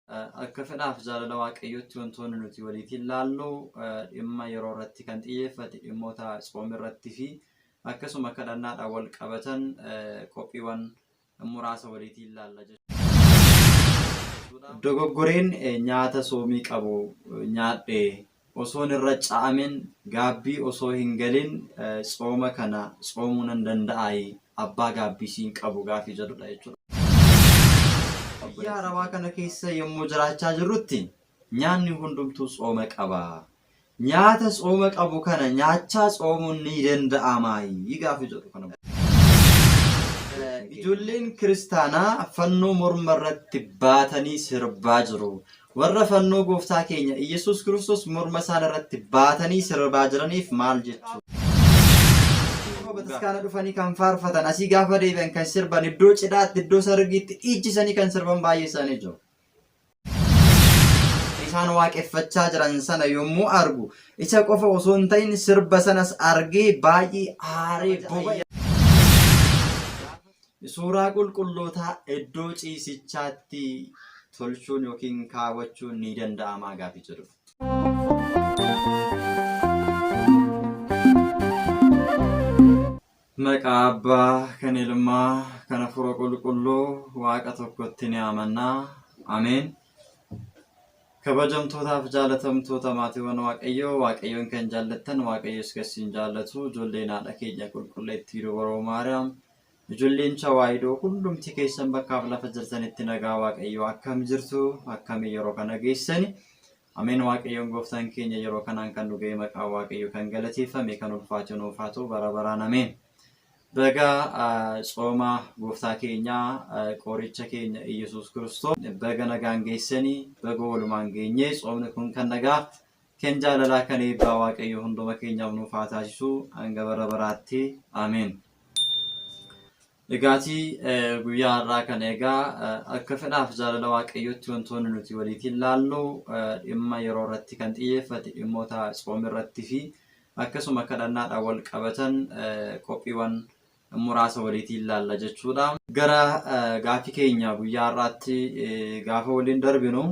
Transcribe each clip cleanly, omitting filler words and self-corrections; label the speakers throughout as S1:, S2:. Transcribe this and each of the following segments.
S1: Akka fedhaaf jaalala Waaqayyootti wantoonni nuti waliitiin laallu dhimma yeroo irratti kan xiyyeeffate dhimmoota tsoom irratti fi akkasuma kadhannaadhaan wal qabatan qophiiwwan muraasa waliitiin laalla jechuudha. Dogoggoreen nyaata soomii qabu nyaadhe osoon irra ca'amin gaabbii osoo hin galin tsooma kana tsoomuu nan danda'aayi abbaa gaabbii siin qabu gaafii jedhudha jechuudha. Biyya Arabaa kana keessa yommuu jiraachaa jirrutti nyaanni hundumtuu tsooma qaba. Nyaata tsooma qabu kana nyaachaa tsoomuun ni danda'amaayi gaafii jedhu kana. Ijoolleen kiristaanaa fannoo morma irratti baatanii sirbaa jiru. Warra fannoo Gooftaa keenya Iyyasuus Kiristoos morma isaan irratti baatanii sirbaa jiraniif maal jettu? Bataskaana dhufanii kan faarfatan, asii gaafa deebi'an kan sirban, iddoo cidhaatti, iddoo sargiitti dhiichisanii kan sirban baay'ee isaanii jiru. Isaan waaqeffachaa jiran sana yommuu argu, isa qofa osoo hin ta'in sirba sanas argee baay'ee aaree boba'e. Suuraa qulqullootaa iddoo ciisichaatti tolchuun yookiin kaawwachuun ni danda'amaa gaaffii jedhudha. Maqaa Abbaa, kan Ilmaa, kan Hafuura Qulqulluu, Waaqa tokkotti ni amanna. Ameen. Kabajamtootaaf jaalatamtoota maatiiwwan Waaqayyoo, Waaqayyoon kan jaallattan, Waaqayyos kan isin jaallatu, ijoolleen haadha keenya qulqulleettii Dubaroo Maariyaam, Ijolleen Tawaahidoo hundumti keessan bakkaaf lafa jirtanitti nagaa Waaqayyoo akkam jirtu akkamii yeroo kana geessani Ameen Waaqayyoon gooftaan keenya yeroo kanaan kan nu ga'e maqaa Waaqayyo kan galateeffame kan ulfaate nuuf haa ta'u bara baraan Ameen. Baga tsooma gooftaa keenyaa qoricha keenya Iyyasuus Kiristoos baga nagaan geessani baga walumaan geenyee tsoomni kun kan nagaa kan jaalalaa kan eebbaa Waaqayyo hunduma keenyaaf nuuf haa taasisu hanga bara baraatti Ameen. Egaatii guyyaa har'aa kana egaa akka fedhaaf jaalala Waaqayyootti wantoonni nuti waliitiin laallu dhimma yeroo irratti kan xiyyeeffate dhimmoota tsoom irratti fi akkasuma kadhannaadhaan wal qabatan qophiiwwan muraasa waliitiin laalla jechuudha. Gara gaaffii keenya guyyaa har'aatti gaafa waliin darbinu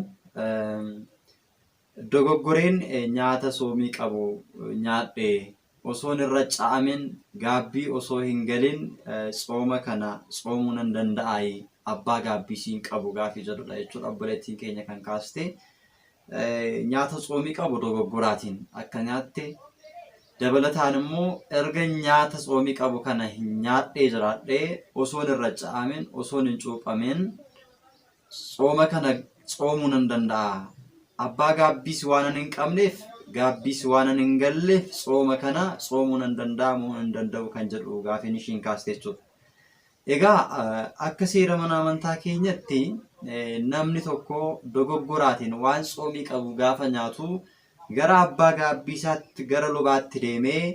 S1: Dogoggoreen nyaata soomii qabu nyaadhe osoon irra ca'amin gaabbii osoo hin galin tsooma kana tsoomuu nan danda'aayi abbaa gaabbii siin qabu gaafii jedhudha jechuudha obboleettiin keenya kan kaaste nyaata tsoomii qabu dogoggoraatiin akka nyaatte dabalataan immoo erga nyaata tsoomii qabu kana hin nyaadhee jiraadhee osoon irra ca'amin osoon hin cuuphamin Tsooma kana tsoomuu nan danda'a. Abbaa gaabbiis waanan hin qabneef, gaabbiis waanan hin galleef tsooma kana tsoomuu nan danda'a moo hin danda'u kan jedhu gaafiin ishiin kaaste jechuudha. Egaa akka seera mana amantaa keenyatti namni tokko dogoggoraatiin waan tsoomii qabu gaafa nyaatu gara abbaa gaabbii isaatti gara lubaatti deemee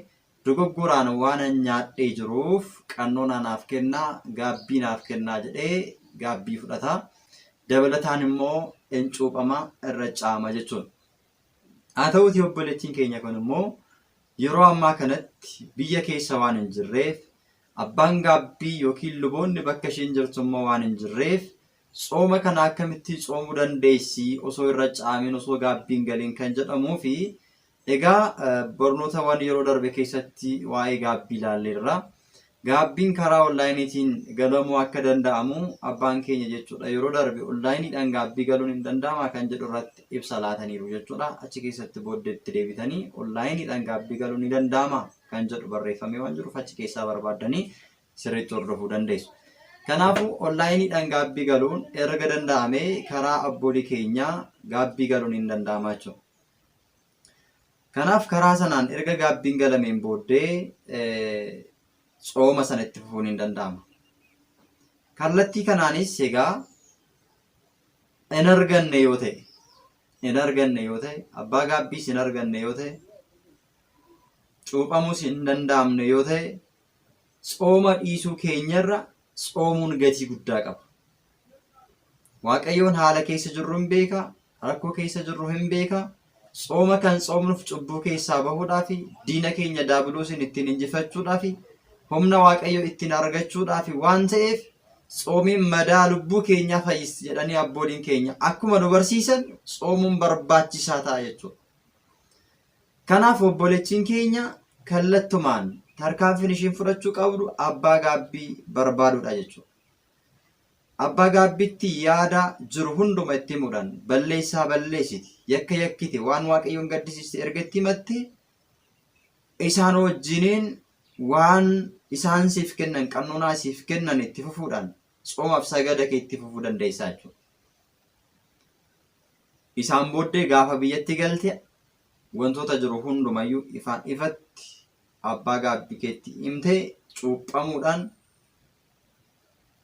S1: Dogoggoraan waanan nyaadhee jiruuf qannoonaa naaf kennaa, gaabbii naaf kennaa jedhee gaabbii fudhata. Dabalataan immoo in cuuphama, irra caama jechuudha. Haa ta'uutii obboleettiin keenya kun immoo yeroo ammaa kanatti biyya keessa waan hin jirreef, abbaan gaabbii yookiin luboonni bakka isheen jirtu immoo waan hin jirreef, tsooma kana akkamitti tsoomuu dandeessi osoo irra caamin osoo gaabbiin galiin kan jedhamuu fi Egaa barnootawwan yeroo darbe keessatti waa'ee gaabbii ilaalleerra. Gaabbiin karaa onlaayiniitiin galamuu akka danda'amu abbaan keenya jechuudha yeroo darbe onlaayiniidhaan gaabbii galuun hin danda'amaa kan jedhu irratti ibsa laataniiru jechuudha. Achi keessatti booddeetti deebitanii onlaayiniidhaan gaabbii galuun ni danda'ama kan jedhu barreeffamee waan jiruuf achi keessaa barbaaddanii sirriitti hordofuu dandeessu. Kanaafuu onlaayiniidhaan gaabbii galuun erga danda'amee karaa abboolii keenyaa gaabbii galuun hin danda'ama jechuudha. Kanaaf karaa sanaan erga gaabbiin galameen booddee tsooma sana itti fufuun hin danda'ama. Kallattii kanaanis egaa hin arganne yoo ta'e hin arganne yoo ta'e abbaa gaabbiis hin arganne yoo ta'e cuuphamuus hin danda'amne yoo ta'e tsooma dhiisuu keenyarra tsoomuun gatii guddaa qaba. Waaqayyoon haala keessa jirru hin beeka, rakkoo keessa jirru hin beeka. Tsooma kan tsoomnuuf cubbuu keessaa bahuudhaafi, diina keenya daabiloosiin ittiin injifachuudhaafi, humna Waaqayyoo ittiin argachuudhaafi waan ta'eef Tsoomiin madaa lubbuu keenyaa fayyisti jedhanii abbooliin keenya akkuma nu barsiisan tsoomuun barbaachisaa ta'a jechuudha. Kanaaf obboleettiin keenya kallattumaan tarkaanfiin ishiin fudhachuu qabdu abbaa gaabbii barbaaduudha jechuudha. Abbaa gaabbitti yaada jiru hunduma itti himuudhaan balleessaa balleessiti, yakka yakkite, waan Waaqayyoon gaddisiiste erga itti himatte isaan wajjiniin waan isaan siif kennan qannoonaa siif kennan itti fufuudhaan tsoomaaf sagada kee itti fufuu dandeessaa jechuudha. Isaan booddee gaafa biyyatti galte wantoota jiru hundumayyuu ifaan ifatti abbaa gaabbii keetti himtee cuuphamuudhaan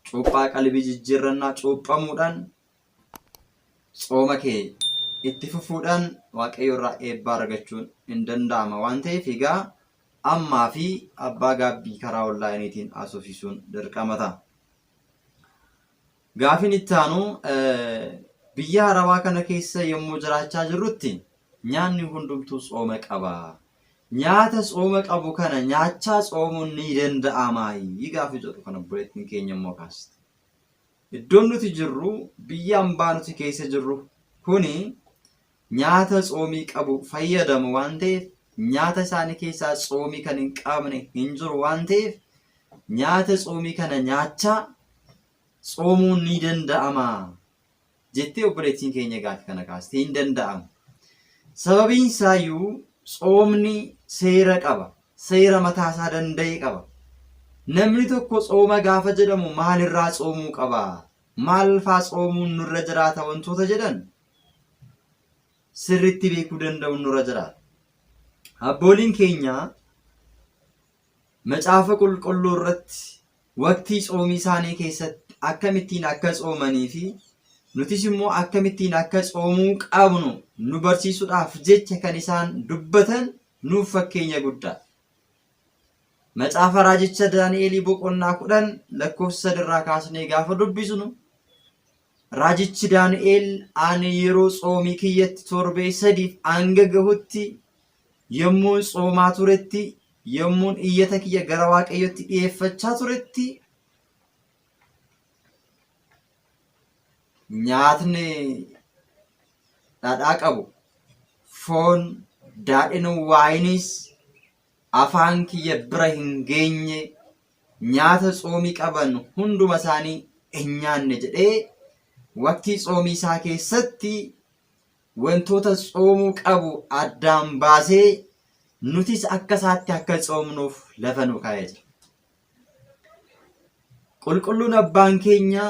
S1: cuuphaa qalbii jijjiirrannaa cuuphamuudhaan tsooma kee itti fufuudhaan Waaqayyo irraa eebbaa argachuun hin danda'ama waan ta'eef egaa ammaa fi abbaa gaabbii karaa onlaayiniitiin haasofsiisuun dirqama ta'a. Gaafiin itti aanu biyya Arabaa kana keessa yommuu jiraachaa jirrutti nyaanni hundumtuu tsooma qaba. Nyaata tsooma qabu kana nyaachaa tsoomuun ni danda'amaayi gaafi jedhu kan obboleettiin keenya immoo kaaste. Iddoon nuti jirru biyya ambaa nuti keessa jirru kuni nyaata tsoomii qabu fayyadamu waan ta'eef nyaata isaanii keessaa tsoomii kan hin qabne hin jiru waan ta'eef nyaata tsoomii kana nyaachaa tsoomuun ni danda'ama jettee obboleettiin keenya gaaffii kana kaaste hin danda'amu. Sababiin isaayyuu tsoomni seera qaba. Seera mataa isaa danda'e qaba. Namni tokko tsooma gaafa jedhamu maalirraa tsoomuu qaba? Maal faa tsoomuun nurra jiraata wantoota jedhan sirriitti beekuu danda'uun nurra jiraata. Abbooliin keenya Macaafa Qulqulluu irratti waqtii tsoomii isaanii keessatti akkamittiin akka tsoomanii fi nutis immoo akkamittiin akka tsoomuu qabnu nu barsiisuudhaaf jecha kan isaan dubbatan nuuf fakkeenya guddaa. Macaafa raajicha Daani'elii boqonnaa 10 lakkoofsa sadirraa kaasnee gaafa dubbisnu raajichi Daani'el ani yeroo tsoomii kiyyatti torbee sadiif hanga gahutti yommuun tsoomaa turetti yommuun iyyata kiyya gara Waaqayyotti dhi'eeffachaa turetti nyaatni dhadhaa qabu foon daadhiin waayiniis afaan kiyya bira hin geenye nyaata tsoomii qaban hunduma isaanii hin nyaanne jedhee waqtii tsoomii isaa keessatti wantoota tsoomuu qabu addaan baasee nutis akka isaatti akka tsoomnuuf lafa nu kaa'ee jira. Qulqulluun abbaan keenya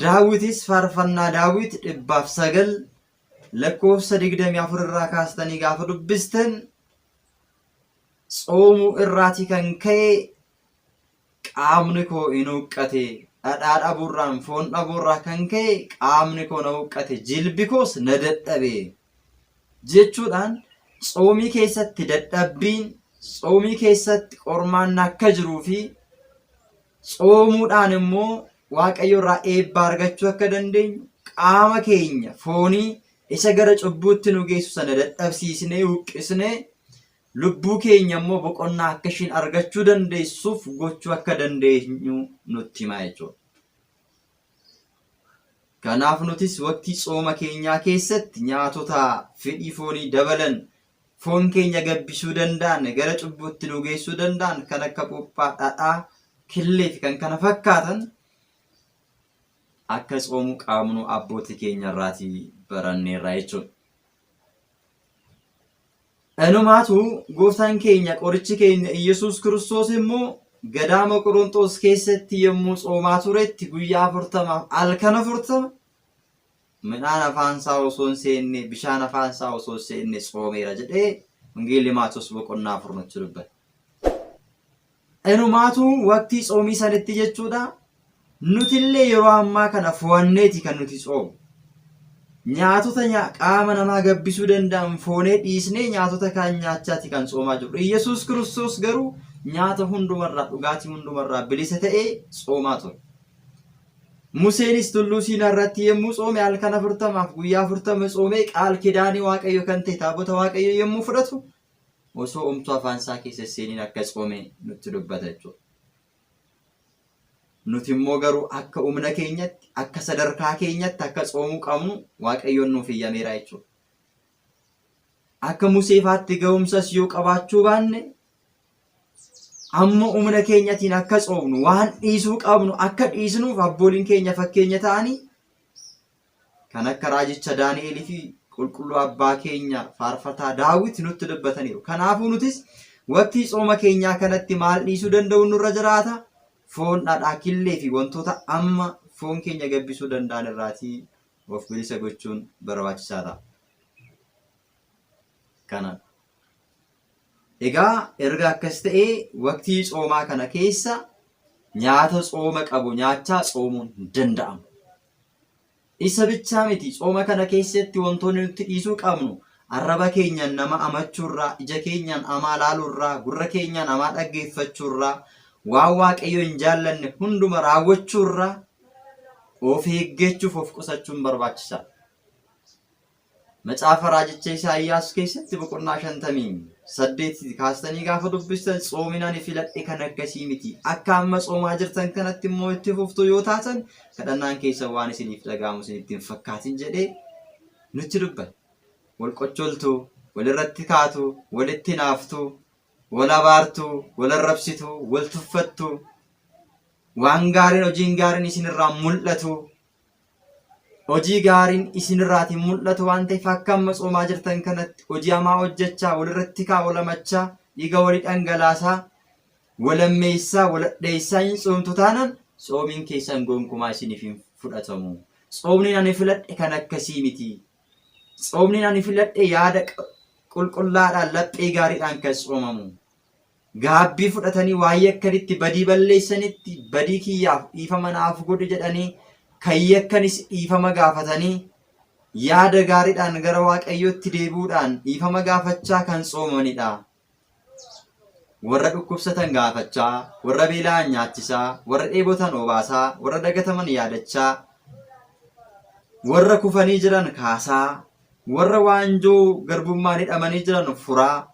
S1: Daawitis faarfannaa Daawit 109 lakkoofsa 24 irraa kaastanii gaafa dubbistan tsoomuu irraatii kan ka'e Qaamni koo in huuqqate, dhadhaa dhabuurraan, foon dhabuurraa kan ka'e qaamni koo na huuqqate, jilbi koos na dadhabe jechuudhaan tsoomii keessatti dadhabbiin, tsoomii keessatti qormaanni akka jiruu fi tsoomuudhaan immoo Waaqayyo irraa eebba argachuu akka dandeenyu qaama keenya foonii isa gara cubbuutti nu geessu sana dadhabsiisnee huqqisnee Lubbuu keenya immoo boqonnaa akka ishiin argachuu dandeessuuf gochuu akka dandeenyu nutti hima jechuudha. Kanaaf nutis waqtii tsooma keenyaa keessatti nyaatota fedhii foonii dabalan, foon keenya gabbisuu danda'an, gara cubbuutti nu geessuu danda'an kan akka buuphaa, dhadhaa, killee fi kan kana fakkaatan akka tsoomuu qabnu abbootii keenya irraatii baranneerra jechuudha. Enumaatu gooftaan keenya qorichi keenya Iyyasuus Kiristoos immoo gadaama Qoronxoos keessatti yommuu tsoomaa turetti guyyaa afurtamaaf halkan 40 midhaan afaan isaa osoo hin seenne bishaan afaan isaa osoo hin seenne tsoomeera jedhee Wangeelli Maatewos boqonnaa 4 nutti dubbata. Enumaatu waqtii tsoomii sanitti jechuudha nutillee yeroo ammaa kana fo'anneeti kan nuti tsoomu. Nyaatota qaama namaa gabbisuu danda'an foonee dhiisnee nyaatota kaan nyaachaati kan tsoomaa jirru. Iyyasuus Kiristoos garuu nyaata hundumarraa dhugaatii hundumarraa bilisa ta'ee tsoomaa ture. Museenis tulluu Siinaa irratti yommuu tsoome halkan afurtamaaf guyyaa 40 tsoomee qaal kidaanii Waaqayyo kan ta'e taabota Waaqayyo yommuu fudhatu osoo omtuu afaan isaa keessa hin seeniin akka tsoome nutti dubbata jechuudha. Nuti immoo garuu akka humna keenyatti, akka sadarkaa keenyatti akka tsoomuu qabnu Waaqayyoon nuuf iyyameera jechuudha. Akka Musee faatti ga'umsas yoo qabaachuu baanne amma humna keenyatiin akka tsoomnu waan dhiisuu qabnu akka dhiisnuuf abbooliin keenya fakkeenya ta'anii kan akka raajicha Daani'elii fi qulqulluu abbaa keenya faarfataa Daawit nutti dubbataniiru. Kanaafuu nutis waqtii tsooma keenyaa kanatti maal dhiisuu danda'u nurra jiraata? Foon dhadhaa killee fi wantoota amma foon keenya gabbisuu danda'an irraatii of bilisa gochuun barbaachisaa ta'a. Kana. Egaa erga akkas ta'ee waqtii tsoomaa kana keessa nyaata tsooma qabu nyaachaa tsoomuun hin danda'amu. Isa bichaa miti tsooma kana keessatti wantoonni nutti dhiisuu qabnu arraba keenyaan nama amachuurraa, ija keenyaan amaa laaluurraa, gurra keenyaan amaa dhaggeeffachuurraa, waan Waaqayyo hin jaallanne hunduma raawwachuurraa of eeggachuuf of qusachuun barbaachisaadha. Macaafa raajicha Isaayyaas keessatti boqonnaa 58 kaastanii gaafa dubbistan tsoomin ani filadhe kan akkasii miti. Akka amma tsoomaa jirtan kanatti immoo itti fuftu yoo taatan kadhannaan keessan waan isiniif dhaga'amu isinitti hin fakkaatin jedhee nutti dubbata. Wal qocholtu, walirratti kaatu, walitti hinaaftu, wal abaartu, wal arrabsitu, wal tuffattu, waan gaariin hojiin gaariin isinirraa mul'atu, Hojii gaariin isinirraatiin mul'atu waan ta'eef akka amma tsoomaa jirtan kanatti hojii hamaa hojjechaa walirratti kaa walamachaa dhiiga walii dhangalaasaa walammeessaa waladheessaa hin tsoomtu taanaan tsoomiin keessan gonkumaa isiniif hin fudhatamu. Tsoomni ani filadhe kan akkasii miti. Tsoomni ani filadhe yaada qulqullaadhaan laphee gaariidhaan kan tsoomamu. Gaabbii fudhatanii waan yakkanitti badii balleessanitti badii kiyyaaf dhiifama naaf godhi jedhanii kan yakkanis dhiifama gaafatanii yaada gaariidhaan gara Waaqayyootti deebi'uudhaan dhiifama gaafachaa kan tsoomanidha. Warra dhukkubsatan gaafachaa, warra beela'an nyaachisaa, warra dheebotan obaasaa, warra dagataman yaadachaa, warra kufanii jiran kaasaa, warra waanjoo garbummaan hidhamanii jiran furaa,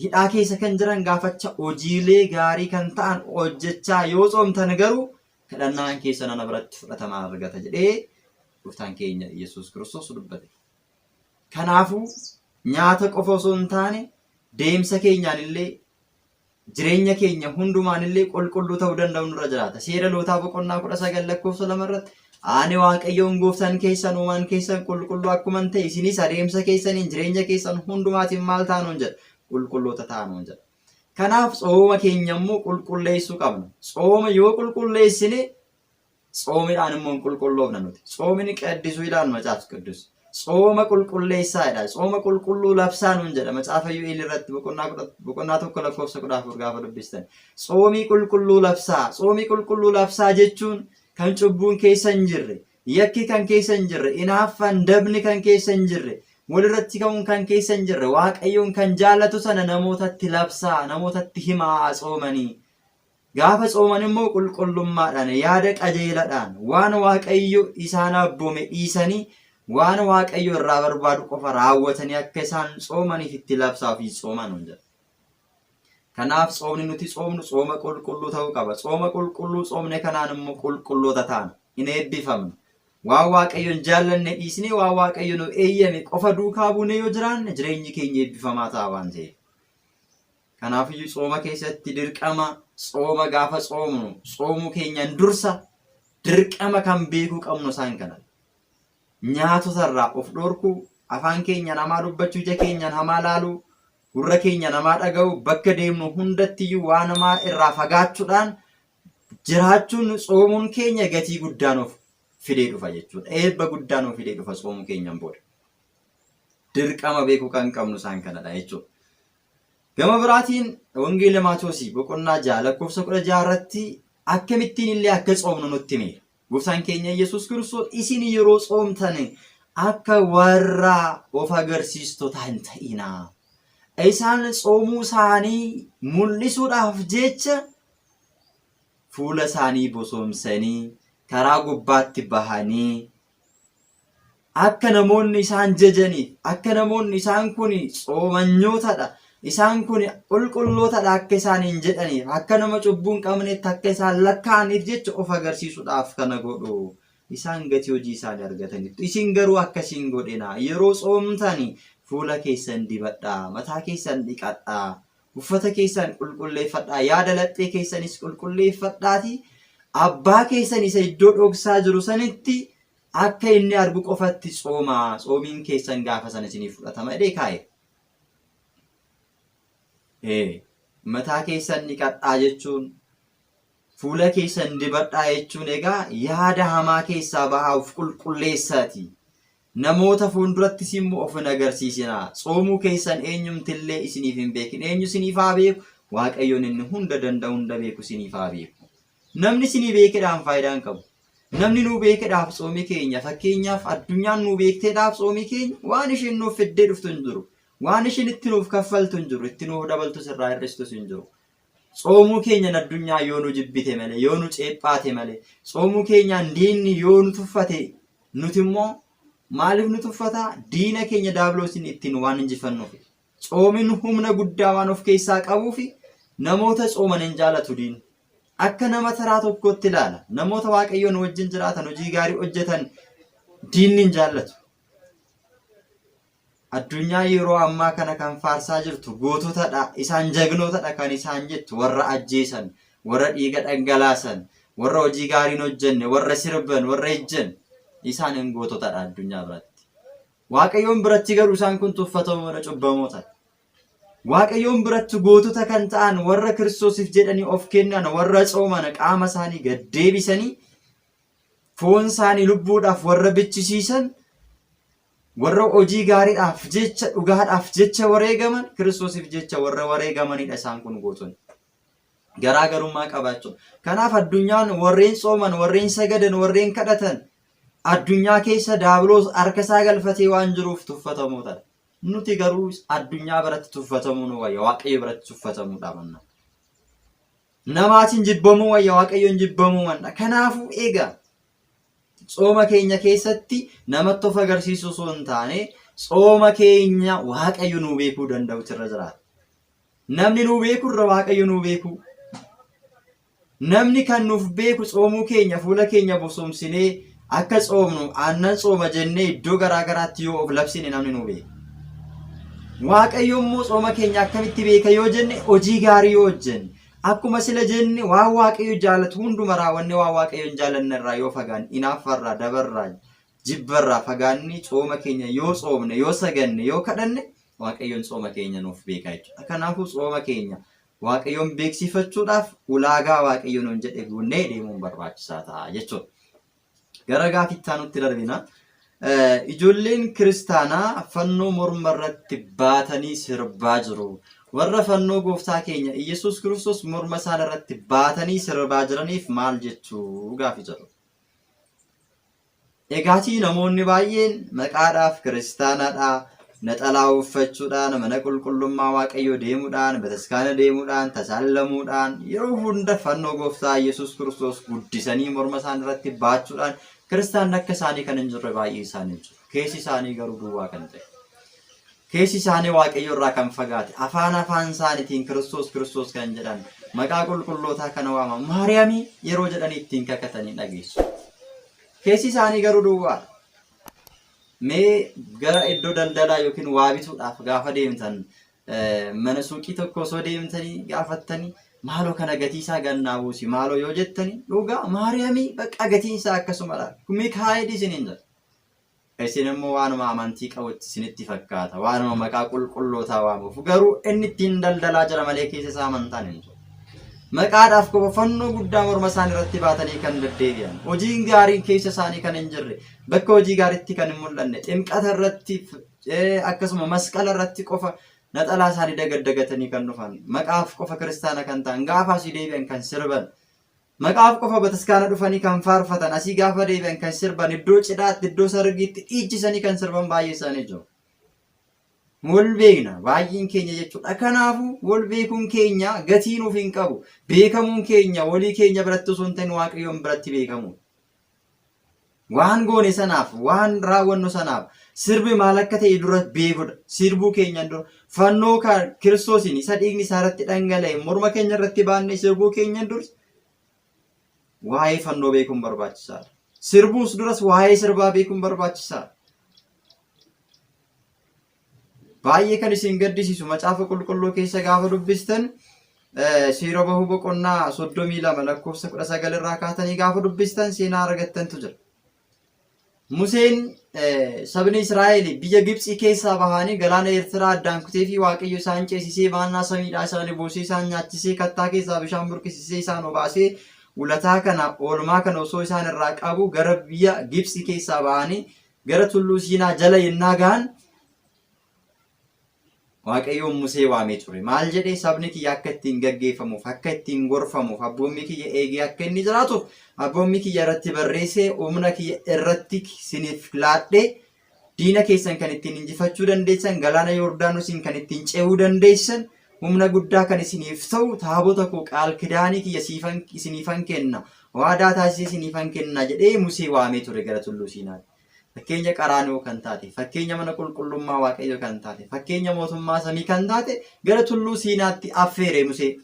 S1: hidhaa keessa kan jiran gaafacha hojiilee gaarii kan ta'an hojjechaa yoo tsoomtan garuu kadhannaan keessan ana biratti fudhatama argata jedhee gooftaan keenya Yesuus Kiristoos dubbate. Kanaafuu nyaata qofa osoo hin taane deemsa keenyaan illee jireenya keenya hundumaan illee qulqulluu ta'uu danda'u nurra jiraata. Seera lootaa boqonnaa 19 lakkoofsa 2 irratti Ani Waaqayyoon gooftaan keessan uumaan keessan qulqulluu akkuman ta'e isinis adeemsa keessaniin jireenya keessan hundumaatiin maal ta'aa nuun jedha? Qulqulloota ta'aa nuun jedha. Kanaaf tsooma keenya immoo qulqulleessuu qabna. Tsooma yoo qulqulleessine tsoomidhaan immoo hin qulqulloofna nuti. Tsoomni qaddisuu ilaal macaaf qidus. Tsooma qulqulleessaa jedha. Tsooma qulqulluu labsaa nuun jedha. Macaafa Yu'eel irratti boqonnaa 1 lakkoofsa 14 gaafa dubbistan. Tsoomii qulqulluu labsaa. Tsoomii qulqulluu labsaa jechuun kan cubbuun keessa hin jirre, yakki kan keessa hin jirre, inaaffaan, dabni kan keessa hin jirre, walirratti ka'uun kan keessa hin jirre, Waaqayyoon kan jaallatu sana namootatti labsaa, namootatti himaa tsoomanii. Gaafa tsooman immoo qulqullummaadhaan, yaada qajeeladhaan, waan Waaqayyo isaan abboome dhiisanii waan Waaqayyo irraa barbaadu qofa raawwatanii akka isaan tsoomaniif itti labsaa ofii tsooman jedha. Kanaaf tsoomni nuti tsoomnu tsooma qulqulluu ta'uu qaba. Tsooma qulqulluu tsoomne kanaan immoo qulqulloota taana. In eebbifamna. Waan Waaqayyo hin jaallanne dhiisnee waan Waaqayyo nu eeyyame qofa duukaa buunee yoo jiraanne jireenyi keenya eebbifamaa ta'a waan ta'eef. Kanaafiyyuu tsooma keessatti dirqama tsooma gaafa tsoomnu tsoomuu keenyaan dursa dirqama kan beekuu qabnu isaan kana. Nyaatota irraa of dhorkuu, afaan keenyaan hamaa dubbachuu, ija keenyaan hamaa laaluu, gurra keenyaan hamaa dhaga'uu, bakka deemnu hundattiyyuu waan hamaa irraa fagaachuudhaan jiraachuun tsoomuun keenya gatii guddaa nuuf fidee dhufa jechuudha. Eebba guddaa nuuf fidee dhufa tsoomuu keenyaan booda. Dirqama beekuu kan qabnu isaan kanadha jechuudha. Gama biraatiin Wangeela Maatewosii boqonnaa 6 lakkoofsa 16 irratti akkamittiin illee akka tsoomnu nutti himeera. Gooftaan keenya Yesuus Kiristoos isin yeroo tsoomtan akka warra of agarsiistotaa hin ta'inaa. Isaan tsoomuu isaanii mul'isuudhaaf jecha fuula isaanii bosoomsanii karaa gubbaatti bahanii akka namoonni isaan jajaniif akka namoonni isaan kun tsoomanyootadha Isaan kun qulqullootadha akka isaaniin jedhaniif, akka nama cubbuu hin qabneetti akka isaan lakkaa'aniif jecha of agarsiisuudhaaf kana godhu. Isaan gatii hojii isaanii argataniiru. Isin garuu akkas hin godhinaa. Yeroo tsoomtani fuula keessan dibadhaa, mataa keessan dhiqadhaa, uffata keessan qulqulleeffadhaa, yaada laphee keessanis qulqulleeffadhaatii abbaa keessan isa iddoo dhoksaa jiru sanitti akka inni argu qofatti tsoomaa. Tsoomiin keessan gaafa sana isiniif fudhatama jedhee kaa'e. Ee, mataa keessan dhiqadhaa jechuun fuula keessan dibadhaa jechuun egaa yaada hamaa keessaa bahaa of qulqulleessaati. Namoota fuuldurattis immoo of hin agarsiisinaa. Tsoomuu keessan eenyumtillee isiniif hin beekin. Eenyu isiniif haa beeku? Waaqayyoon inni hunda danda'u hunda beeku isiniif haa beeku. Namni isinii beekedhaan faayidaa hin qabu. Namni nuu beekedhaaf tsoomii keenya fakkeenyaaf addunyaan nuu beekteedhaaf tsoomii keenya waan isheen nuuf fiddee dhuftu hin jiru. Waan isheen itti nuuf kaffaltu hin jiru. Itti nuuf dabaltus irraa hir'istus hin jiru. Tsoomuu keenyan addunyaa yoo nu jibbite malee, yoo nu ceephaate malee, tsoomuu keenyaan diinni yoo nu tuffate, nuti immoo maaliif nu tuffata? Diina keenya daabiloosiin ittiin waan injifannuuf. Tsoomin humna guddaa waan of keessaa qabuuf namoota tsooman hin jaalatu diinni. Akka nama taraa tokkootti ilaala. Namoota Waaqayyoon wajjin jiraatan, hojii gaarii hojjetan diinni hin jaallatu. Addunyaa yeroo ammaa kana kan faarsaa jirtu goototadha, isaan jagnootadha kan isaan jettu warra ajjeesan, warra dhiiga dhangalaasan, warra hojii gaarii hin hojjenne, warra sirban, warra ejjan isaan hin goototadha addunyaa biratti. Waaqayyoon biratti garuu isaan kun tuffatamoodha, cubbamootadha. Waaqayyoon biratti gootota kan ta'an warra Kiristoosiif jedhanii of kennan, warra tsooman, qaama isaanii gad deebisanii foon isaanii lubbuudhaaf warra bichisiisan warra hojii gaariidhaaf jecha dhugaadhaaf jecha wareegaman Kiristoosiif jecha warra wareegamanidha isaan kun gootonni. Garaagarummaa qabaachuu. Kanaaf addunyaan warreen tsooman, warreen sagadan, warreen kadhatan addunyaa keessa daabiloos harka isaa galfatee waan jiruuf tuffatamootadha. Nuti garuu addunyaa biratti tuffatamuu nu wayya, Waaqayyo biratti tuffatamuu dhabanna. Namaatiin jibbamuu wayya, Waaqayyoon jibbamuu manna. Kanaafuu egaa Tsooma keenya keessatti namatti of agarsiisuu osoo hin taane tsooma keenya Waaqayyo nuu beekuu danda'utu irra jiraata. Namni nuu beeku irra Waaqayyo nuu beekuu. Namni kan nuuf beeku tsoomuu keenya fuula keenya bosomsinee akka tsoomnu aannan tsooma jennee iddoo garaa garaatti yoo of labsine namni nuu beeka. Waaqayyo immoo tsooma keenya akkamitti beeka yoo jenne hojii gaarii yoo hojjenne Akkuma sila jenne waan Waaqayyo jaalatu hunduma raawwanne waan Waaqayyo hin jaalanne irraa yoo fagaanne inaaffarraa, dabarraa, jibbarraa fagaanne tsooma keenya yoo tsoomne, yoo saganne, yoo kadhanne Waaqayyoon tsooma keenya nuuf beeka jechuudha. Kanaafuu tsooma keenya Waaqayyoon beeksifachuudhaaf ulaagaa Waaqayyo nuun jedhe guunnee deemuun barbaachisaa ta'a jechuudha. Gara gaafii itti aanutti darbina. Ijoolleen kiristaanaa fannoo morma irratti baatanii sirbaa jiru. Warra fannoo gooftaa keenya Iyyasuus Kiristoos morma isaan irratti baatanii sirbaa jiraniif maal jechuu gaafii jedhu. Egaatii namoonni baay'een maqaadhaaf kiristaanadha, naxalaa uffachuudhaan, mana qulqullummaa Waaqayyoo deemuudhaan, bataskaana deemuudhaan, tasaallamuudhaan, yeroo hunda fannoo gooftaa Yesuus Kiristoos guddisanii morma isaan irratti baachuudhaan kiristaanni akka isaanii kan hin jirre baay'ee isaanii jiru. Keessi isaanii garuu duwwaa kan ta'e. Keessi isaanii Waaqayyo irraa kan fagaate, afaan afaan isaaniitiin Kiristoos Kiristoos kan jedhan, maqaa qulqullootaa kana waaman, Maariyaamii yeroo jedhanii ittiin kakatanii dhageessu. Keessi isaanii garuu duwwaadha. Mee gara iddoo daldalaa yookiin waa bituudhaaf gaafa deemtan mana suuqii tokko osoo deemtanii gaafattanii maaloo kana gatii isaa gannaa buusi maaloo yoo jettanii dhugaa Maariyaamii bakka gatiin isaa akkasumadha. Mikaa'el isiniin jedha. Isin immoo waanuma amantii qabutti isinitti fakkaata. Waanuma maqaa qulqullootaa waamuuf. Garuu inni ittiin daldalaa jira malee keessa isaa amantaan hin jiru. Maqaadhaaf qofa fannoo guddaa morma isaanii irratti baatanii kan deddeebi'an. Hojiin gaariin keessa isaanii kan hin jirre, bakka hojii gaariitti kan hin mul'anne, ximqata irratti akkasuma masqala irratti qofa naxalaa isaanii dagaddagatanii kan dhufan, maqaaf qofa kiristaana kan ta'an, gaafa asii deebi'an kan sirban, Maqaaf qofa bataskaana dhufanii kan faarfatan, asii gaafa deebi'an kan sirban, iddoo cidhaatti, iddoo sargiitti dhiichisanii kan sirban baay'ee isaanii jiru. Wal beekna baay'een keenya jechuudha. Kanaafuu wal beekuun keenya gatii nuuf hin qabu. Beekamuun keenya walii keenya biratti osoo hin ta'in Waaqayyoon biratti beekamu. Waan goone sanaaf, waan raawwannu sanaaf, Sirbi maal akka ta'e dura beekuudha. Sirbuu keenyan dura fannoo Kiristoosiin isa dhiigni isaa irratti dhangala'e morma keenya irratti baannee sirbuu keenyan dura waa'ee fannoo beekuun barbaachisaadha. Sirbuus duras waa'ee sirbaa beekuun barbaachisaadha. Baay'ee kan isin gaddisiisu macaafa qulqulluu keessa gaafa dubbistan seera bahuu boqonnaa 32 lakkoofsa 19 irraa kaatanii gaafa dubbistan seenaa argattantu jira. Museen sabni Israa'el biyya Gibxii keessaa bahanii galaana Eertiraa addaan kutee fi Waaqayyo isaan ceesisee maannaa samiidhaa isaanii buusee isaan nyaachisee kattaa keessaa bishaan burqisisee isaan obaasee ulataa kana oolmaa kana osoo isaan irraa qabu gara biyya Gibxii keessaa bahanii gara tulluu Siinaa jala yennaa gahan Waaqayyoon Musee waamee ture. Maal jedhee sabni kiyya akka ittiin gaggeeffamuuf, akka ittiin gorfamuuf, abboommii kiyya eegee akka inni jiraatuuf, abboommii kiyya irratti barreessee humna kiyya irratti siniif laadhee diina keessan kan ittiin injifachuu dandeessan, galaana Yordaanosiin kan ittiin ce'uu dandeessan, humna guddaa kan isiniif ta'u taabota koo qaal kidaanii kiyya siifan isiniifan kenna, waadaa taasisee isiniifan kenna jedhee Musee waamee ture gara tulluu Siinaatti. Fakkeenya Qaraaniyoo kan taate, fakkeenya mana qulqullummaa Waaqayyoo kan taate, fakkeenya mootummaa samii kan taate gara tulluu Siinaatti affeere Musee.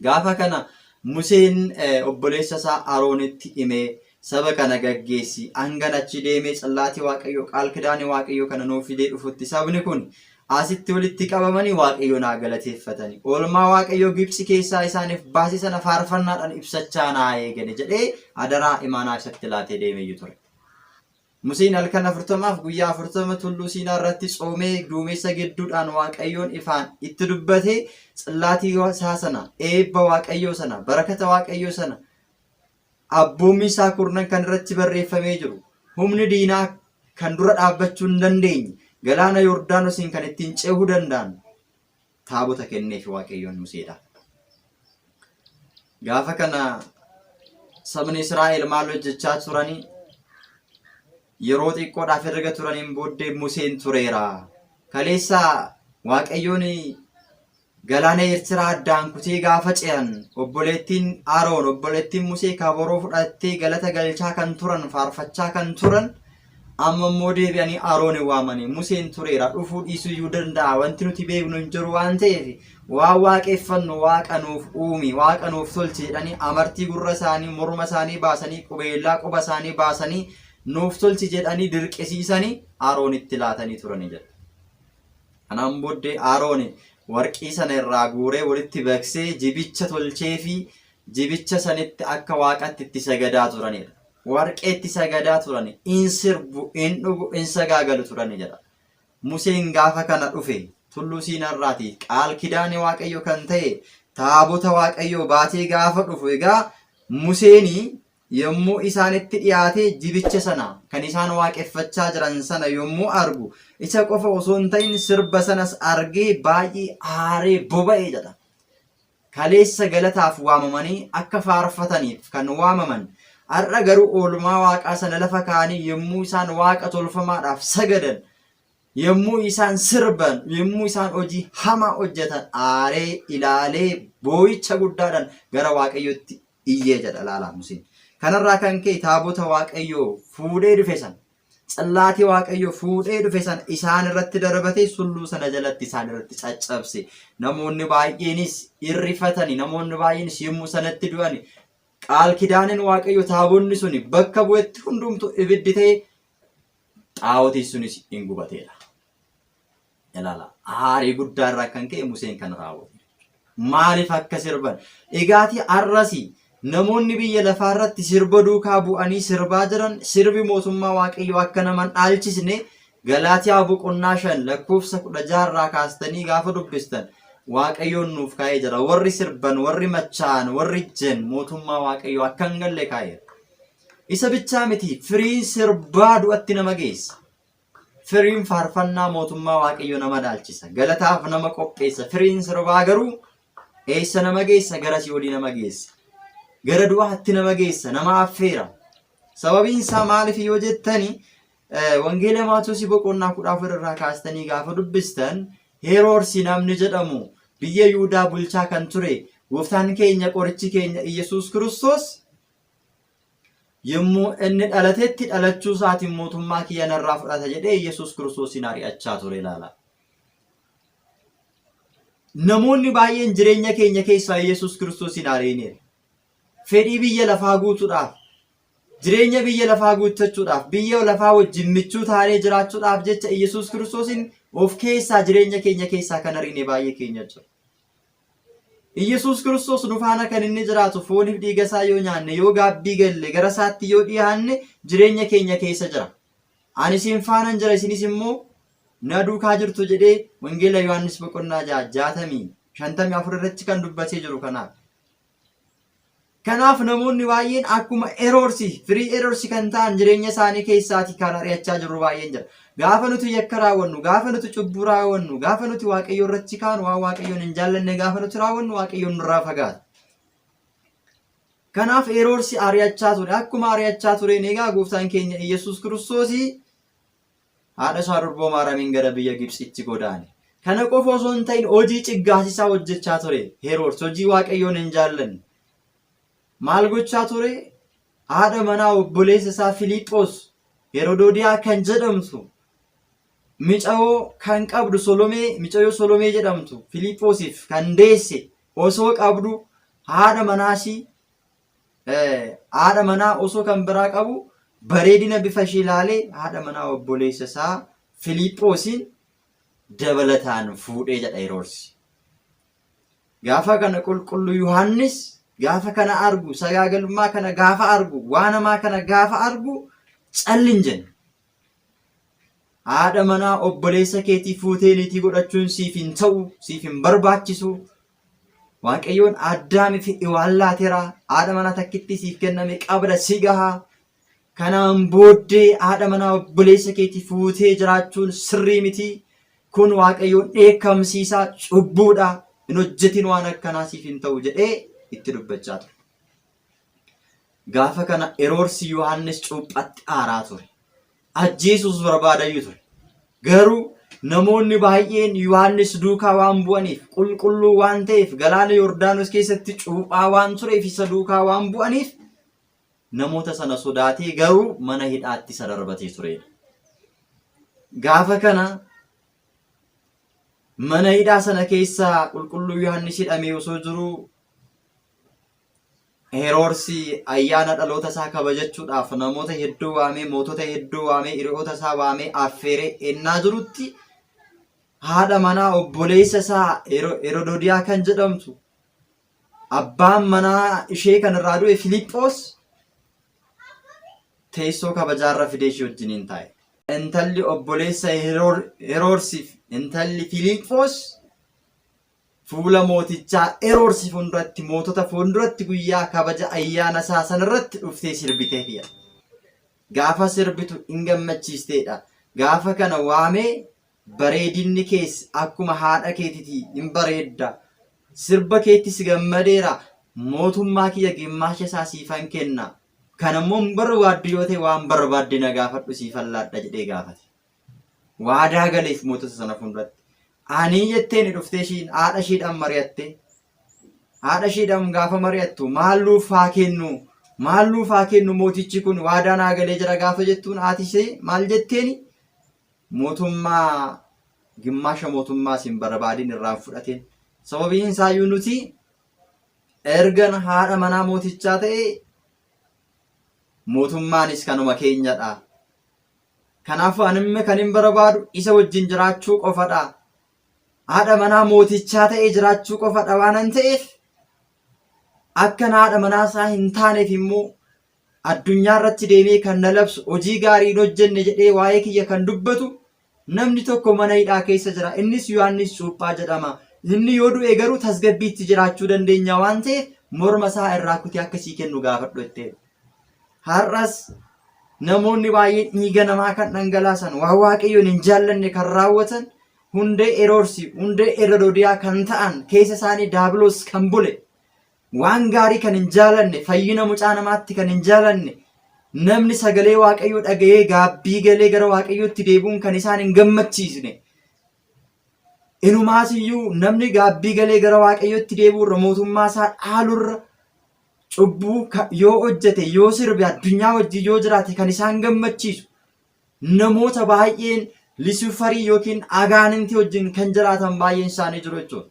S1: Gaafa kana Museen obboleessa isaa Aroonitti himee saba kana gaggeessi hangan achi deemee tsillaatii Waaqayyoo qaal kidaanii Waaqayyoo kana nuuf fidee dhufutti sabni kun asitti walitti qabamanii Waaqayyoon haa galateeffatani. Oolmaa Waaqayyoo Gibxi keessaa isaaniif baase sana faarfannaadhaan ibsachaa naa eegani jedhee adaraa imaanaa isatti laatee deemeeyyu ture. Museen halkan afurtamaaf guyyaa 40 tulluu Siinaa irratti tsoomee duumessa gidduudhaan Waaqayyoon ifaan itti dubbatee tsillaatii isaa sana, eebba Waaqayyoo sana, barakata Waaqayyoo sana, abboommii isaa kurnan kan irratti barreeffamee jiru, humni diinaa kan dura dhaabbachuu hin dandeenye, galaana Yordaanosiin kan ittiin ce'uu danda'an taabota kenneef Waaqayyoon Museedhaaf. Gaafa kana sabni Israa'el maal hojjechaa turanii? Yeroo xiqqoodhaaf erga turaniin booddee Museen tureera. Kaleessa Waaqayyoon galaana Eertiraa addaan kutee gaafa ce'an obboleettiin Aroon obboleettiin Musee kabaroo fudhattee galata galchaa kan turan faarfachaa kan turan Amma immoo deebi'anii Aroonin waamanii Museen tureera dhufuu dhiisuu iyyuu danda'a wanti nuti beeknu hin jiru waan ta'eef waan waaqeffannu waaqa nuuf uumi waaqa nuuf tolchi jedhanii amartii gurra isaanii morma isaanii baasanii qubeellaa quba isaanii baasanii nuuf tolchi jedhanii dirqisiisanii Aroonitti laatanii turanii jedha. Kanaan booddee Aroon warqii sana irraa guuree walitti baqsee jibicha tolcheefii jibicha sanitti akka waaqatti itti sagadaa turanidha. Warqeetti sagadaa turani, in sirbu, in dhugu, in sagaagalu turani jedha. Museen gaafa kana dhufe tulluu Siinarraati qaal kidaani Waaqayyo kan ta'e taabota Waaqayyoo baatee gaafa dhufu egaa Museeni yommuu isaanitti dhiyaate jibicha sana kan isaan waaqeffachaa jiran sana yommuu argu isa qofa osoo hin ta'in sirba sanas argee baay'ee aaree boba'e jedha. Kaleessa galataaf waamamanii akka faarfataniif kan waamaman, har'a garuu oolmaa Waaqaa sana lafa kaa'anii yommuu isaan waaqa tolfamaadhaaf sagadan, yommuu isaan sirban, yommuu isaan hojii hamaa hojjetan aaree ilaalee boo'icha guddaadhaan gara Waaqayyootti iyyee jedha laalaa Museen. Kanarraa kan ka'e taabota Waaqayyoo fuudhee dhufe sana Tsillaatii Waaqayyoo fuudhee dhufe sana isaan irratti darbatee sulluu sana jalatti isaan irratti caccabse. Namoonni baay'eenis irrifatani, namoonni baay'eenis yommuu sanatti du'ani. Qaal kidaaniin Waaqayyo taabonni suni bakka bu'etti hundumtu ibiddi ta'e xaa'otiin sunis in gubateedha. Ilaala aarii guddaa irraa kan ka'e Museen kana raawwate. Maaliif akka sirban? Egaatii har'asi namoonni biyya lafaa irratti sirba duukaa bu'anii sirbaa jiran sirbi mootummaa Waaqayyoo akka nama hin dhaalchisne Galaatiyaa boqonnaa 5 lakkoofsa 16 irraa kaastanii gaafa dubbistan Waaqayyoon nuuf kaa'ee jira. Warri sirban, warri machaa'an, warri ejjan mootummaa Waaqayyoo akka hin galle kaa'eera. Isa bichaa miti firiin sirbaa du'atti nama geessa. Firiin faarfannaa mootummaa Waaqayyoo nama dhaalchisa. Galataaf nama qopheessa. Firiin sirbaa garuu eessa nama geessa? Gara si'oolii nama geessa. Gara du'aatti nama geessa. Nama affeera. Sababiin isaa maaliif yoo jettani Wangeela Maatewosii boqonnaa 14 irraa kaastanii gaafa dubbistan Heroorsi namni jedhamu biyya Yihudaa bulchaa kan ture gooftaan keenya qorichi keenya Iyyasuus Kiristoos Yommuu inni dhalatetti dhalachuu isaatiin mootummaa kiyya narraa fudhata jedhee Yesuus Kiristoosiin ari'achaa ture ilaala. Namoonni baay'een jireenya keenya keessaa Yesuus Kiristoosiin ariineera. Fedhii biyya lafaa guutuudhaaf, jireenya biyya lafaa guuttachuudhaaf, biyya lafaa wajjin michuu taanee jiraachuudhaaf jecha Yesuus Kiristoosiin of keessaa jireenya keenya keessaa kan ariine baay'ee keenya jira. Iyyasuus Kiristoos nu faana kan inni jiraatu fooniif dhiiga isaa yoo nyaanne, yoo gaabbii galle, gara isaatti yoo dhiyaanne jireenya keenya keessa jira. Ani isin faanan jira isinis immoo na duukaa jirtu jedhee Wangeela Yohaannis boqonnaa 6 60 54 irratti kan dubbatee jiru kanaaf. Kanaaf namoonni baay'een akkuma Heroodsi, firii Heroodsi kan ta'an jireenya isaanii keessaati kan ari'achaa jirru baay'een jira. Gaafa nuti yakka raawwannu, gaafa nuti cubbuu raawwannu, gaafa nuti Waaqayyo irratti kaanu, waan Waaqayyoon hin jaallanne gaafa nuti raawwannu Waaqayyoon nurraa fagaata. Kanaaf Heroodsi ari'achaa ture. Akkuma ari'achaa tureen egaa gooftaan keenya Iyyasuus Kiristoosii Haadha isaa durboo Maaramiin gara biyya Gibtsitti godaane. Kana qofa osoo hin ta'in hojii ciggaasisaa hojjechaa ture Heroodis, hojii Waaqayyoon hin jaallanne. Maal gochaa ture? Haadha manaa obboleessa isaa Filiiphoos Herodoodiyaa kan jedhamtu micayoo kan qabdu Solomee, micayoo Solomee jedhamtu Filiiphoosiif kan deesse osoo qabdu haadha manaasii haadha manaa osoo kan biraa qabu bareedina bifa ishee ilaalee haadha manaa obboleessa isaa Filiiphoosiin dabalataan fuudhee jedha Heroodsi. Gaafa kana qulqulluu Yohaannis gaafa kana argu sagaagalummaa kana gaafa argu waan hamaa kana gaafa argu calli hin jenne. Haadha manaa obboleessa keetii fuutee niitii godhachuun siif hin ta'u, siif hin barbaachisu. Waaqayyoon Addaamii fi Hewaan laateera. Haadha manaa takkittii siif kenname qabda si gaha. Kanaan booddee haadha manaa obboleessa keetii fuutee jiraachuun sirrii miti. Kun Waaqayyoon dheekkamsiisaa cubbuudha. Hin hojjetin waan akkanaa siif hin ta'u jedhee itti dubbachaa ture. Gaafa kana Heroodsi Yohaannis cuuphatti aaraa ture. Ajjeesuus barbaadayyu ture. Garuu namoonni baay'een Yohaannis duukaa waan bu'aniif, qulqulluu waan ta'eef, galaana Yordaanos keessatti cuuphaa waan tureef isa duukaa waan bu'aniif namoota sana sodaatee garuu mana hidhaatti isa darbatee turedha. Gaafa kana mana hidhaa sana keessa qulqulluu Yohaannis hidhamee osoo jiruu Heroodsi ayyaana dhaloota isaa kabajachuudhaaf namoota hedduu waamee, mootota hedduu waamee, hiriyoota isaa waamee affeeree ennaa jirutti haadha manaa obboleessa isaa Herodoodiyaa kan jedhamtu abbaan manaa ishee kan irraa du'e Filiiphoos teessoo kabajaarra fidee ishee wajjiniin taa'e. Intalli obboleessa Heroodsiif intalli Filiiphoos Fuula mootichaa Heroodsi fuulduratti, mootota fuulduratti guyyaa kabaja ayyaana isaa sanarratti dhuftee sirbiteef jedha. Gaafa sirbitu in gammachiisteedha. Gaafa kana waamee bareedinni kees akkuma haadha keetiti in bareedda. Sirba keetti si gammadeera. Mootummaa kiyya gimmaasha isaa siifan kenna. Kana immoo hin barbaaddu yoo ta'e waan barbaadde na gaafadhu siifan laadha jedhee gaafate. Waadaa galeef mootota sana fuulduratti. Ani jetteeni dhuftee ishiin haadha ishiidhaan mari'atte. Haadha ishiidhaan gaafa mari'attu maal nuuf haa kennu maal nuuf haa kennu mootichi kun waadaa naa galee jira gaafa jettuun haati ishee maal jetteeni mootummaa gimmaasha mootummaa isin barbaadin irraa hin fudhatin. Sababiin isaayyuu nuti ergan haadha manaa mootichaa ta'e mootummaanis kanuma keenyadha. Kanaafuu ani amma kan hin barbaadu isa wajjin jiraachuu qofadha. Haadha manaa mootichaa ta'ee jiraachuu qofadha waanan ta'eef akkan haadha manaa isaa hin taaneef immoo addunyaa irratti deemee kan na labsu hojii gaarii hin hojjenne jedhee waa'ee kiyya kan dubbatu namni tokko mana hidhaa keessa jira. Innis Yohaannis Cuuphaa jedhama. Inni yoo du'e garuu tasgabbiitti jiraachuu dandeenya waan ta'eef morma isaa irraa kutee akka sii kennu gaafadhu jettee. Har'as namoonni baay'een dhiiga namaa kan dhangalaasan, waan Waaqayyoon hin jaallanne kan raawwatan, hundee Heroodsi, hundee Herodoodiyaa kan ta'an, keessa isaanii Daabiloos kan bule, waan gaarii kan hin jaalanne, fayyina mucaa namaatti kan hin jaalanne, namni sagalee Waaqayyoo dhaga'ee gaabbii galee gara Waaqayyootti deebi'uun kan isaan hin gammachiisne. Inumaas iyyuu namni gaabbii galee gara Waaqayyootti deebi'uurra mootummaa isaa dhaalurra Cubbuu yoo hojjete, yoo sirbe, addunyaa wajjin yoo jiraate kan isaan gammachiisu namoota baay'een Lisufarii yookiin agaanintii wajjin kan jiraatan baay'een isaanii jiru jechuudha.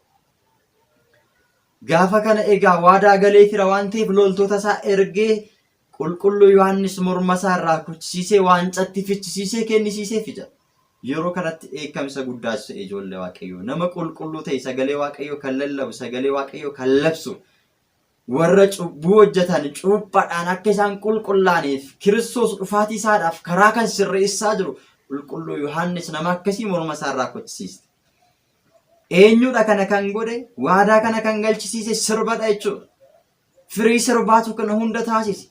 S1: Gaafa kana egaa waadaa galeefira waan ta'eef loltoota isaa ergee qulqulluu Yohaannis morma isaa irraa kuchisiisee waancatti fichisiisee kennisiisee fija. Yeroo kanatti dheekkamsa guddaas ta'e ijoollee Waaqayyoo. Nama qulqulluu ta'e sagalee Waaqayyoo kan lallabu, sagalee Waaqayyoo kan labsu, warra cubbuu hojjetan cuuphaadhaan akka isaan qulqullaa'aniif Kiristoos dhufaatii isaadhaaf karaa kan sirreessaa jiru qulqulluu Yohaannis nama akkasii morma isaa irraa kuchisiiste. Eenyudha kana kan godhe? Waadaa kana kan galchisiise sirbadha jechuudha. Firii sirbaatu kana hunda taasise.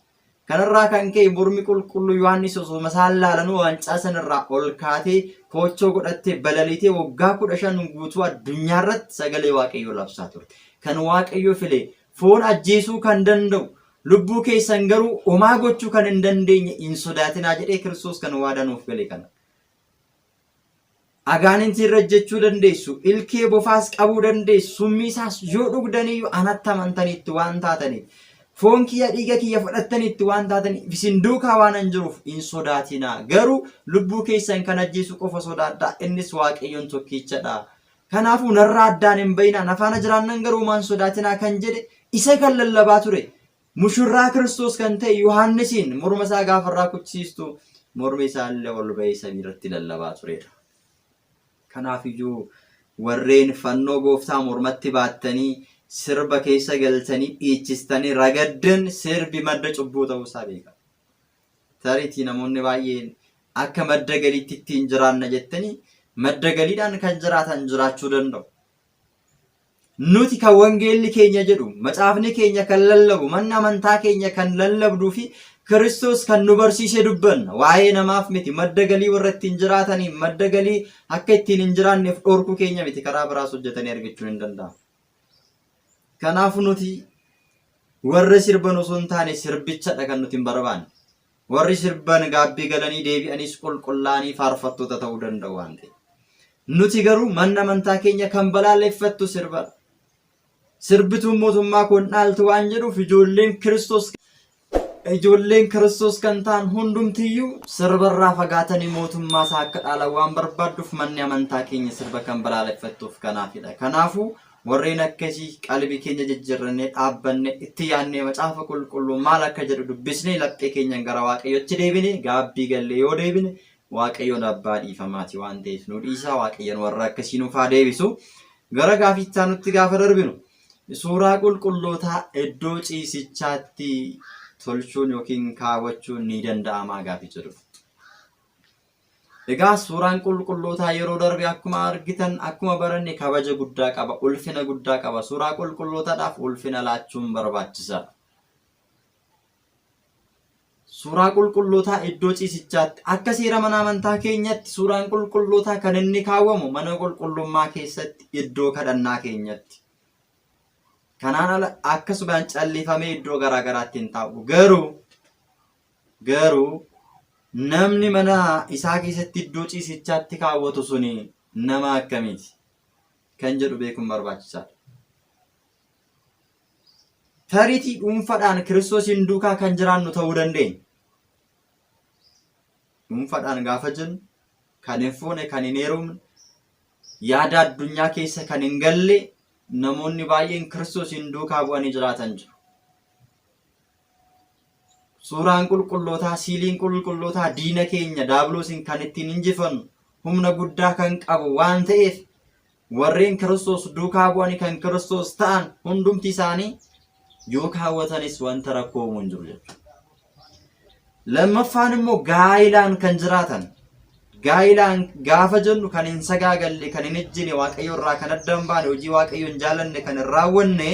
S1: Kanarraa kan ka'e mormi qulqulluu Yohaannis osoo isaan laalanuu waancaa sanarraa ol kaatee koochoo godhattee balaliitee waggaa 15 guutuu addunyaa irratti sagalee Waaqayyoo labsaa turte. Kan Waaqayyo file foon ajjeesuu kan danda'u lubbuu keessan garuu homaa gochuu kan hin dandeenye hin sodaatinaa jedhee Kiristoos kan waadaa nuuf gale kana. Agaanintii irra ejjechuu dandeessu, ilkee bofaas qabuu dandeessu, summii isaas yoo dhugdaniyyuu anatti amantaniitti waan taataniif, foon kiyya dhiiga kiyya fudhattaniitti waan taataniif isin duukaa waanan jiruuf hin sodaatinaa. Garuu lubbuu keessan kan ajjeesu qofa sodaadhaa, innis Waaqayyoon tokkichadha. Kanaafuu narraa addaan hin bayinaa, na faana jiraannan garuu homaa hin sodaatinaa kan jedhe isa kan lallabaa ture Mushurraa Kiristoos kan ta'e Yohaannisiin morma isaa gaafa irraa kuchisiistu mormi isaa illee ol ba'ee samii irratti lallabaa tureera. Kanaaf iyyuu warreen fannoo gooftaa mormatti baattanii sirba keessa galtanii dhiichistanii ragaddan sirbi madda cubbuu ta'uu isaa beeka. Tariitii namoonni baay'een akka madda galiitti ittiin jiraanna jettanii madda galiidhaan kan jiraatan jiraachuu danda'u. Nuti kan wangeelli keenya jedhu, macaafni keenya kan lallabu, manni amantaa keenya kan lallabduu fi Kiristoos kan nu barsiise dubbanna. Waa'ee namaaf miti, madda galii warra ittiin jiraataniif, madda galii akka ittiin hin jiraanneef dhorkuu keenya miti, karaa biraas hojjetanii argachuun hin danda'amu. Kanaaf nuti warra sirban osoo hin taane sirbichadha kan nuti hin barbaanne. Warri sirban gaabbii galanii deebi'aniis qulqullaa'anii faarfattoota ta'uu danda'u waan ta'eef. Nuti garuu manni amantaa keenya kan balaaleffattu sirbadha. Sirbituun mootummaa koo hin dhaaltu waan jedhuuf ijoolleen Kiristoos ijoolleen Kiristoos kan ta'an hundumtiyyuu sirbarraa fagaatanii mootummaa isaa akka dhaalan waan barbaadduuf manni amantaa keenya sirba kan balaaleffattuuf kanaafidha. Kanaafuu Warreen akkasii qalbii keenya jijjiirrannee dhaabbannee itti yaadnee macaafa qulqulluu maal akka jedhu dubbisnee laphee keenyan gara Waaqayyotti deebine gaabbii gallee yoo deebine Waaqayyoon abbaa dhiifamaati waan ta'eef nu dhiisa. Waaqayyoon warra akkasii nuuf haa deebisu. Gara gaafichaa nutti gaafa darbinu suuraa qulqullootaa iddoo ciisichaatti tolchuun yookiin kaawwachuun ni danda'amaa gaafii jedhudha. Egaa suuraan qulqullootaa yeroo darbe akkuma argitan akkuma baranne kabaja guddaa qaba, ulfina guddaa qaba. Suuraa qulqullootaadhaaf ulfina laachuun barbaachisaadha. Suuraa qulqullootaa iddoo ciisichaatti akka seera mana amantaa keenyatti suuraan qulqullootaa kan inni kaawwamu mana qulqullummaa keessatti iddoo kadhannaa keenyatti. Kanaan ala akkasumaan callifamee iddoo garaa garaatti hin taa'u. Garuu Garuu namni mana isaa keessatti iddoo ciisichaatti kaawwatu suni nama akkamiiti? Kan jedhu beekuun barbaachisaadha. Tariitii dhuunfadhaan Kiristoosiin duukaa kan jiraannu ta'uu dandeenya. Dhuunfadhaan gaafa jennu kan hin fuune, kan hin heerumne, yaada addunyaa keessa kan hin galle namoonni baay'een Kiristoosiin duukaa bu'anii jiraatan jiru. Suuraan qulqullootaa, siiliin qulqullootaa diina keenya daabiloosiin kan ittiin injifannu humna guddaa kan qabu waan ta'eef warreen Kiristoos duukaa bu'anii kan Kiristoos ta'an hundumti isaanii yoo kaawwatanis wanta rakkoo uumu hin jiru jechuudha. Lammaffaan immoo gaa'ilaan kan jiraatan. Gaa'ilaan gaafa jennu kan hin sagaagalle, kan hin ejjine, Waaqayyo irraa kan adda hin baane, hojii Waaqayyo hin jaallanne, kan hin raawwanne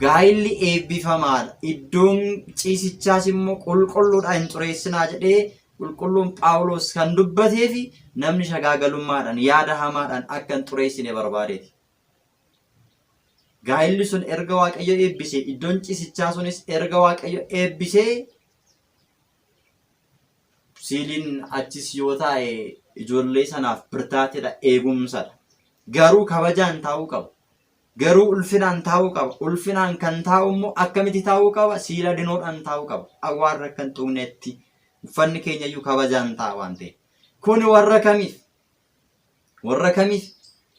S1: gaa'illi eebbifamaadha. Iddoon ciisichaas immoo qulqulluudha hin xureessinaa jedhee qulqulluun Phaawulos kan dubbatee fi namni sagaagalummaadhaan yaada hamaadhaan akka hin xureessine barbaadeeti. Gaa'illi sun erga Waaqayyo eebbisee, iddoon ciisichaa sunis erga Waaqayyo eebbisee Siiliin achis yoo taa'e ijoollee sanaaf birtaatidha, eegumsadha. Garuu kabajaan taa'uu qaba. Garuu ulfinaan taa'uu qaba. Ulfinaan kan taa'u immoo akkamitti taa'uu qaba? Siila dinoodhaan taa'uu qaba. Awwaarra akka hin tuqnetti uffanni keenya iyyuu kabajaan ta'a waan ta'eef. Kuni warra kamiif? Warra kamiif?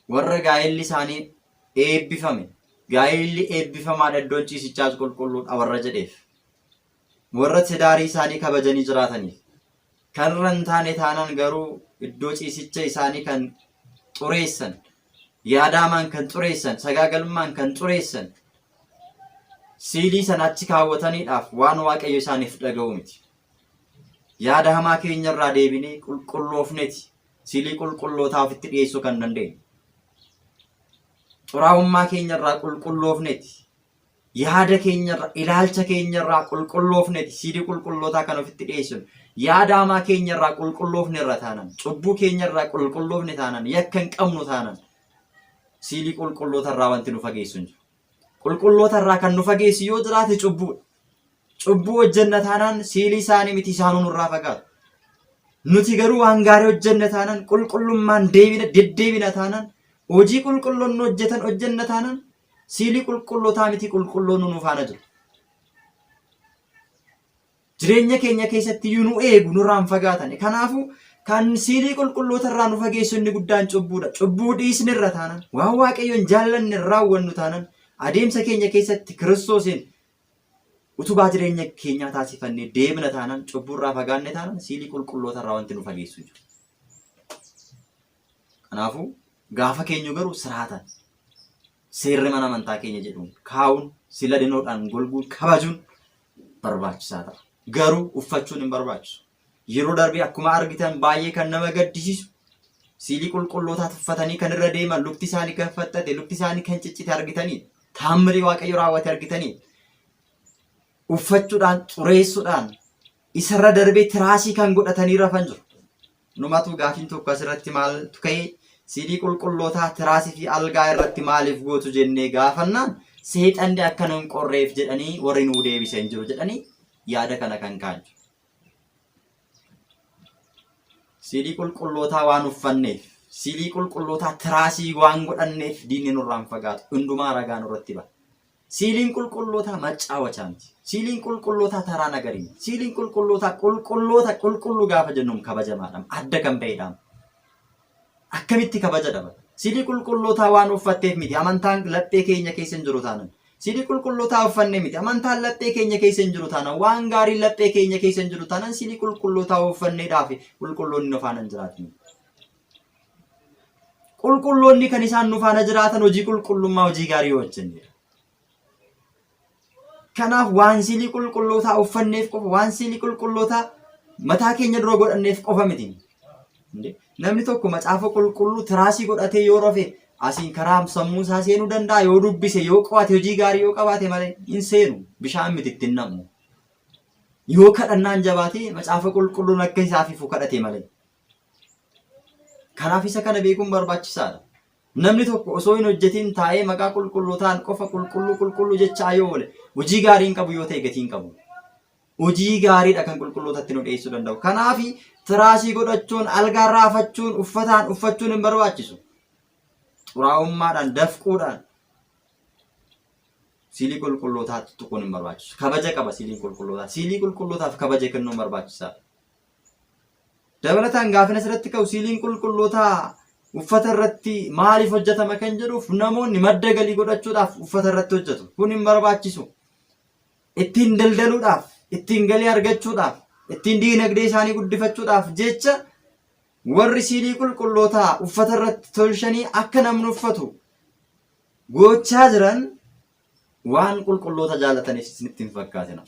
S1: Warra gaa'elli isaanii eebbifame. Gaa'elli eebbifamaadha iddoon ciisichaas qulqulluudha warra jedheef. Warra tidaarii isaanii kabajanii jiraataniif. Kan irra hin taane taanaan garuu iddoo ciisicha isaanii kan xureessan, yaadaamaan kan xureessan, sagaagalummaan kan xureessan, siilii sana achi kaawwataniidhaaf waan Waaqayyo isaaniif dhaga'u miti. Yaada hamaa keenya irraa deebinee qulqulloofneti siilii qulqullootaa ofitti dhiyeessuu kan dandeenyu. Xuraa'ummaa keenya irraa qulqulloofneti yaada keenyarra ilaalcha keenyarraa qulqulloofneti siilii qulqullootaa kan ofitti dhiyeessinu. Yaada hamaa keenyarraa qulqulloofne irra taanan, cubbuu keenyarraa qulqulloofne taanan, yakka hin qabnu taanan siilii qulqulloota irraa wanti nu fageessu hin jiru. Qulqulloota irraa kan nu fageessu yoo jiraate cubbuudha. Cubbuu hojjenna taanaan siilii isaanii miti isaanuu nurraa fagaatu. Nuti garuu waan gaarii hojjenna taanaan qulqullummaan deebina deddeebina taanaan hojii qulqulloonni hojjetan hojjenna taanaan siilii qulqullootaa miti qulqulloonni nu faana jiru. Jireenya keenya keessatti iyyuu nu eegu nurraa hin fagaatan. Kanaafuu kan siilii qulqulloota irraa nu fageessu inni guddaan cubbuudha. Cubbuu dhiisni irra taanaan waan Waaqayyoon jaallanne raawwannu taanaan adeemsa keenya keessatti Kiristoosiin utubaa jireenya keenyaa taasifannee deemna taanaan cubbuu irraa fagaanne taanaan siilii qulqulloota irraa wanti nu fageessu jiru. Kanaafuu gaafa keenyu garuu siraataan seerri mana amantaa keenya jedhuun kaa'uun sila dinoodhaan golguun kabajuun barbaachisaa ta'a. Garuu uffachuun hin barbaachisu. Yeroo darbe akkuma argitan baay'ee kan nama gaddisiisu siilii qulqullootaa tuffatanii kan irra deeman lukti isaanii kan faxxate lukti isaanii kan ciccite argitanii taammirii waaqayyo raawwate argitanii uffachuudhaan xureessuudhaan isarra darbee tiraasii kan godhatanii rafan jiru. Numatu gaafiin tokko asirratti maaltu ka'e siilii qulqullootaa tiraasii fi algaa irratti maaliif gootu jennee gaafannaan seexanni akka nun qorreef jedhanii warri nuu deebise hin jiru jedhanii yaada kana kan ka'an jiru. Siilii qulqullootaa waan uffanneef, siilii qulqullootaa tiraasii waan godhanneef diinni nurraa hin fagaatu. Hundumaa ragaa nurratti ba'a. Siiliin qulqullootaa maccaawachaa miti. Siiliin qulqullootaa taraa nagarii miti. Siiliin qulqullootaa qulqulloota qulqulluu gaafa jennuun kabajamaadha. Adda kan ba'edha. Akkamitti kabaja dhaba? Siilii qulqullootaa waan uffatteef miti. Amantaan laphee keenya keessa hin jiru taanan. Siilii qulqullootaa uffanne miti. Amantaan laphee keenya keessa hin jiru taanan. Waan gaariin laphee keenya keessa hin jiru taanan siilii qulqullootaa uffanneedhaaf qulqulloonni nu faana hin jiraatan. Qulqulloonni kan isaan nu faana jiraatan hojii qulqullummaa hojii gaarii yoo hojjennedha. Kanaaf waan siilii qulqullootaa uffanneef qofa waan siilii qulqullootaa mataa keenya dura godhanneef qofa miti. Namni tokko macaafa qulqulluu tiraasii godhatee yoo rafe asiin karaa sammuu isaa seenuu danda'a yoo dubbise yoo qo'ate hojii gaarii yoo qabaate malee hin seenu bishaan miti ittiin nam'u. Yoo kadhannaan jabaate macaafa qulqulluun akka isaaf ifu kadhate malee. Kanaaf isa kana beekuun barbaachisaadha. Namni tokko osoo hin hojjetin taa'ee maqaa qulqullootaan qofa qulqulluu qulqulluu jechaa yoo oole hojii gaarii hin qabu yoo ta'e gatii hin qabu. Hojii gaariidha kan qulqullootatti nu dhiyeessuu danda'u. Kanaaf tiraasii godhachuun, algaa raafachuun, uffataan uffachuun hin barbaachisu. Xuraa'ummaadhaan, dafquudhaan siilii qulqullootaa tuquun hin barbaachisu. Kabaja qaba siiliin qulqullootaa. Siilii qulqullootaaf kabaja kennuun barbaachisaadha. Dabalataan gaafin asirratti ka'u siiliin qulqullootaa uffata irratti maaliif hojjetama kan jedhuuf namoonni madda galii godhachuudhaaf uffata irratti hojjetu. Kun hin barbaachisu. Ittiin daldaluudhaaf, ittiin galii argachuudhaaf, ittiin diinagdee isaanii guddifachuudhaaf jecha warri siilii qulqullootaa uffata irratti tolchanii akka namni uffatu gochaa jiran waan qulqulloota jaalataniif isinitti hin fakkaatina.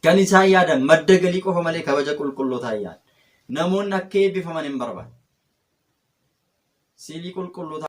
S1: Kan isaan yaadan madda galii qofa malee kabaja qulqullootaa hin yaadan. Namoonni akka eebbifaman hin barbaadan. Siilii qulqullootaa